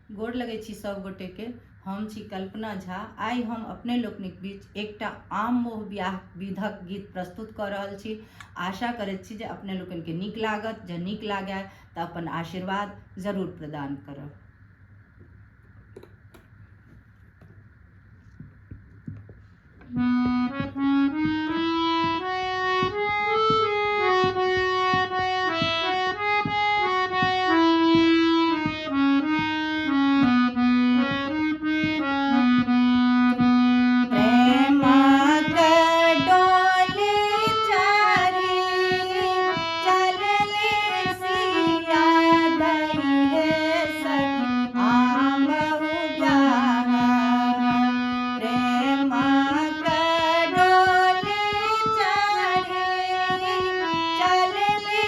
गोर लगै छी सब गोटे के। हम छी कल्पना झा। आइ हम अपने लोकनिक बीच एकटा आम मोह बियाह विधक गीत प्रस्तुत कऽ रहल छी। आशा करैत छी जे अपने लोकनिके नीक लागत। जँ नीक लागय तऽ अपन आशीर्वाद जरूर प्रदान करब। प्रेमक डोली चढ़ी चलली सिया दई हे सखी आमहु ब्याह। प्रेमक डोली चढ़ी चलली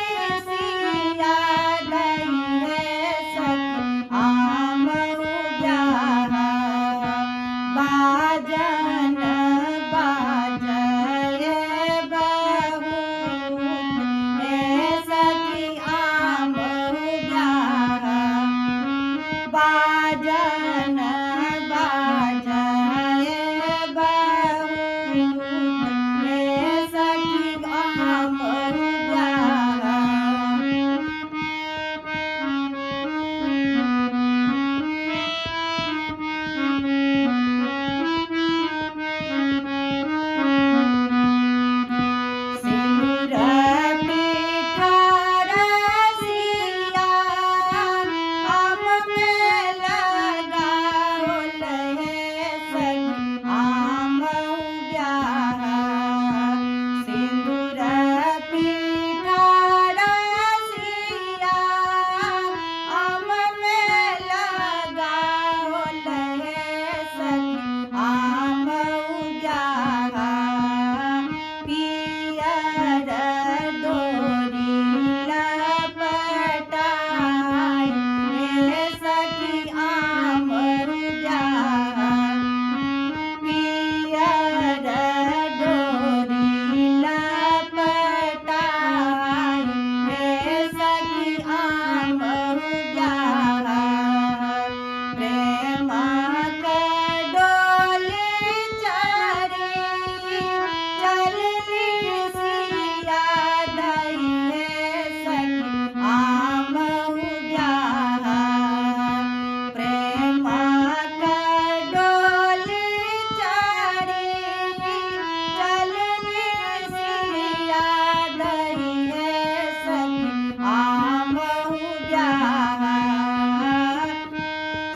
सिया दई हे सखी आमहु ब्याह। बाजन बाजय बहुत हे सखी आमहु ब्याह। बाजन बाजय बहुत हे सखी आमहु ब्याह। सिंदूर पिठार सिया आम में लगाओल हे सखी आमहु ब्याह। सिंदूर पिठार सिया आम में लगाओल हे सखी आमहु ब्याह। पियर डोरी लपटाई हे सखी आमहु ब्याह। पियर डोरी लपटाई हे सखी आमहु ब्याह। प्रेमक डोली चढ़ी चलली सिया दई हे सखी आमहु ब्याह। प्रेमक डोली चढ़ी चलली सिया दई हे सखी आमहु ब्याह।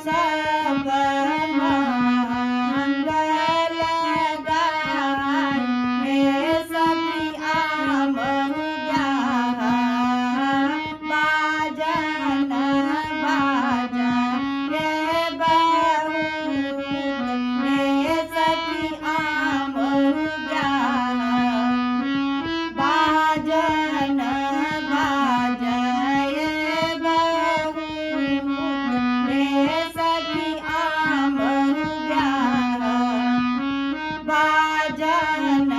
सब मंगल गाय हे सखी आमहु ब्याह। बाजन बाजय बहुत हे सखी आमहु ब्याह। बाजन बाजय बहुत हे सखी आमहु ब्याह। बाजन